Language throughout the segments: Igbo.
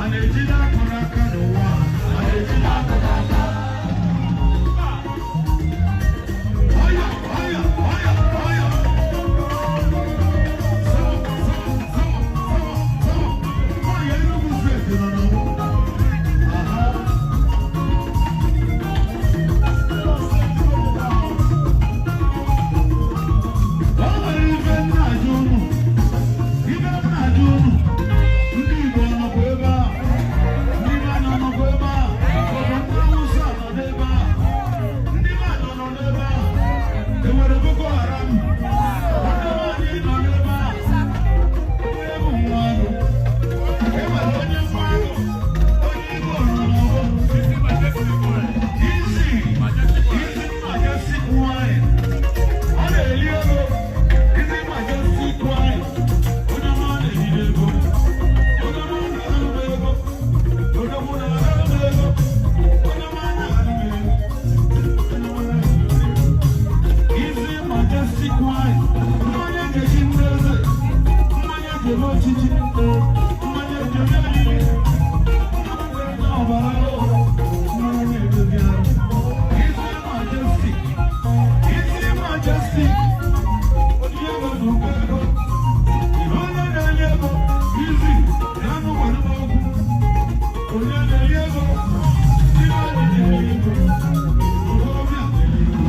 A na-ejide akụ n'aka n'ụwa, a na-ejide akụ n'aka. Ọya, ọya, ọya, ọya. Sama, sama, sama, sama, sama. Nwaanyị Enugu Steeti nọ n'ọgbọ. Aha. O nwere ife m na-ajụ unu, ife m na-ajụ unu, ndị Igbo nọkwa ebe a, ndị be anyị nọkwa ebe a, ọ bụ ndị Awụsa nọ n'ebe a, ndị be anyị nọ n'ebe a, enwere Boko Haram, ndị be anyị nọ n'ebe a, onye bụ nwa agụ, enwere onye nwa agụ, onye Igbo nọ n'ọgbọ. Easy, easy majestic wine. Ọ na-eli ego, easy majestic wine. Onye ọma na-ejide ego. Onye ọma na-arụ m ego. Odogwu na-arụ m ego. Onye ọma na-arụ m ego. Onye ọma na-arụ m ego. Easy majestic wine. Mmanya nkechi ndị eze. Mmanya jebe ochichi. Mmanya jebe olili. Mmanya ọbara mmanya na-edozi arụ. Easy majestic. Easy majestic. Onye ego na ụkọ ego. Ihe onye na-enye ego. Easy. Ya nụ gwara m okwu. Onye na-enye ego. Ndị mmadụ na-enye ego. Okorobịa na-enye ego.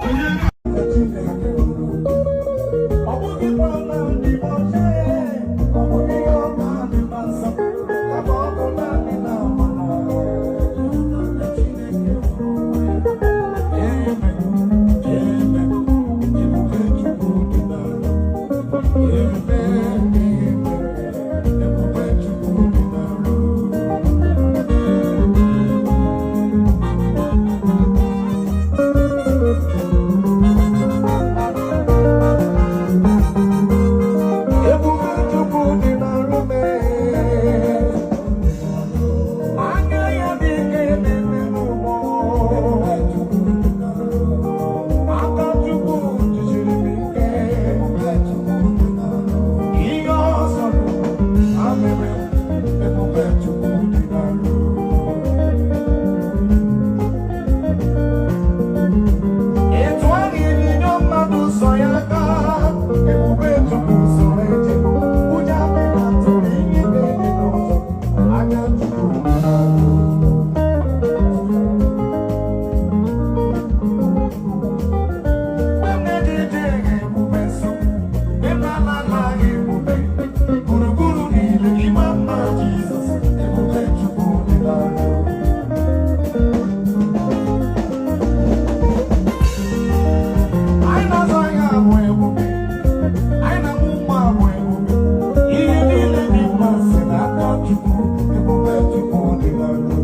Onye na Ọ bụghịkwa naanị ọcha, ọ bụghị ya naanị na nsọ, kama ọ bụ naanị na amara. Chineke hụrụ Amen, amen, ebube Chukwu dị n'ala. Amen, amen, ebube Chukwu dị n'ala. Ebube Chukwu dị n'arụ m. Anya ya dị ike na-eme n'ụgbọ. Aka Chukwu jisiri m ike. Ihe ọzọ ameme, ebube Chukwu dị n'arụ. Etu ahụ ịnyịnya mmadụ sọ ya gaa, ebube Chukwu soro eje. Ụjọ adịghị atụrụ ihe na-enye n'ụzọ. Anya Chukwu dị n'arụ. Nwanne dị ije ebube nsọ, ebe ala anaghị ebube, gburugburu niile ịma mma Jizọs, ebube Chukwu dị n'arụ. Anyị na-azụ ahịa bụ ebube, anyị na-amụ nwa bụ ebube, ihe niile dị mma si n'aka Chukwu, ebube Chukwu dị n'arụ.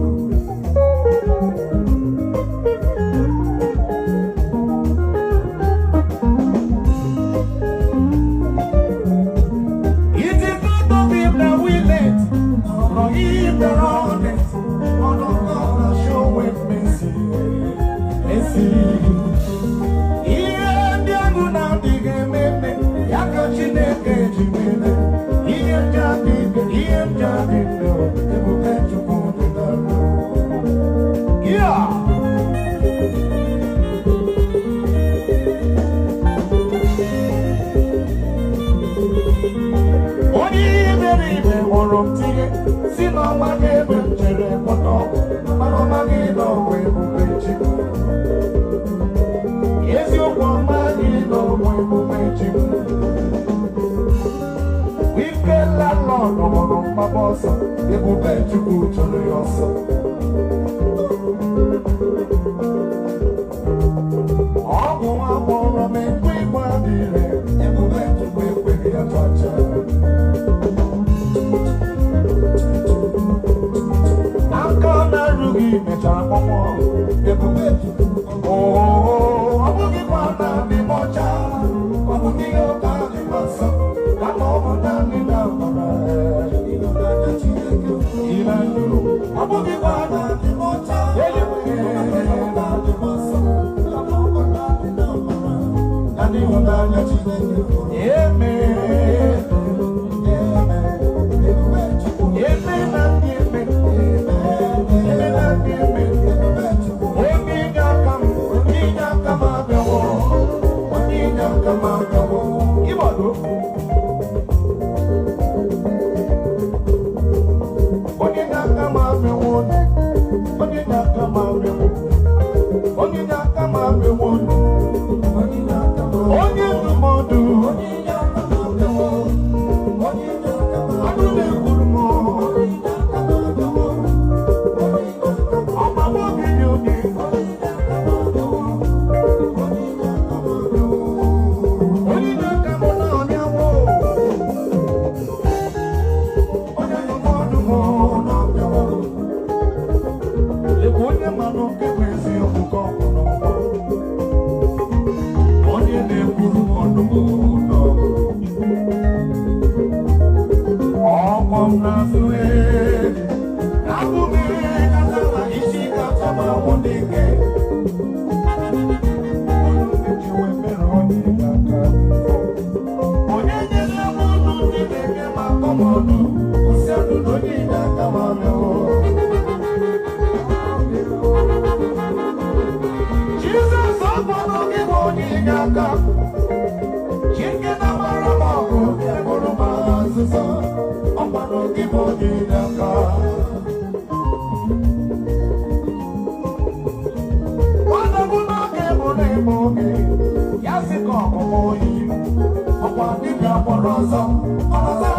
It is not of him that willeth, nor he that runneth, but of God that showeth mercy. Mercy. Ihe ndị ahụ na-adịghị eme eme, ya ka Chineke ji mere. Ihe ndị adịghị, ihe ndị adịghị ndụ, ebube Chukwu dị n'arụ. Yeah! Onye ihe mere ibe hụrụ m tinye si n'ọma gị ebe m chere gwọta ọgwụ, mana ọ maghị na ọ bụ ebube Chukwu. Eziokwu, ọma gị na ọ bụ ebube Chukwu. Ike landlord hụrụ mgbaba ọsọ, ebube Chukwu chụrụ ya ọsọ. Ọgwụ agwọrọ m ekwe ịgba dịrị, ebube Chukwu ekweghị ya chacha. Aka na-erughị mechara kpọnwụọ, ebube Chukwu. Oo, ọ bụghịkwa naanị m ọcha, ọ bụghị ọka dị m nsọ, kama ọ bụ naanị na amara. Ọ bụghịkwa naanị Na n'ịhụnanya Chineke hụrụ. Amen. Amen and amen. Amen and amen. Onye inye aka m, onye inye aka m abịawo. Onye inye aka m abịawo. Ịgbado. Onye inye aka m abịawo. Onye inye aka m abịawo. Onye inye aka m abịawo. Onye ndụmọdụ. Ọnụ na-ekwuru m. Ọgbagbo oge dị oge. Onye inye aka m na-abịawo. Onye ndụmọdụ m na-abịawo. Lekwa onye manụ nke bụ eziokwu ka ọ kwụ n'ụgbọ. Onye na-ekwuru m ọnụ m nọ. Ọkwọ m n'azụ ee. Abụ m ihe kacha isi kacha ma nwụ n'ike. Ọnụ ndị ji wee mere onye ga-aka. Onye nyere m ọnụ ndị na-enye m akọmọnụ. Kwụsị ọnụ na onye inye aka m abịawo. Jizọs, ọgbọnọ gị bụ onye inye aka. Chike na-agbara m ọgụ, eburu m agha nzuzo. Ọgbọnọ gị bụ onye inye aka. Nwadogwu n'oge bụ na-eme oge, ya sị ka ọmụmụ oyi. Ọkwa dibịa gbọrọ ọzọ, ọ na-aza.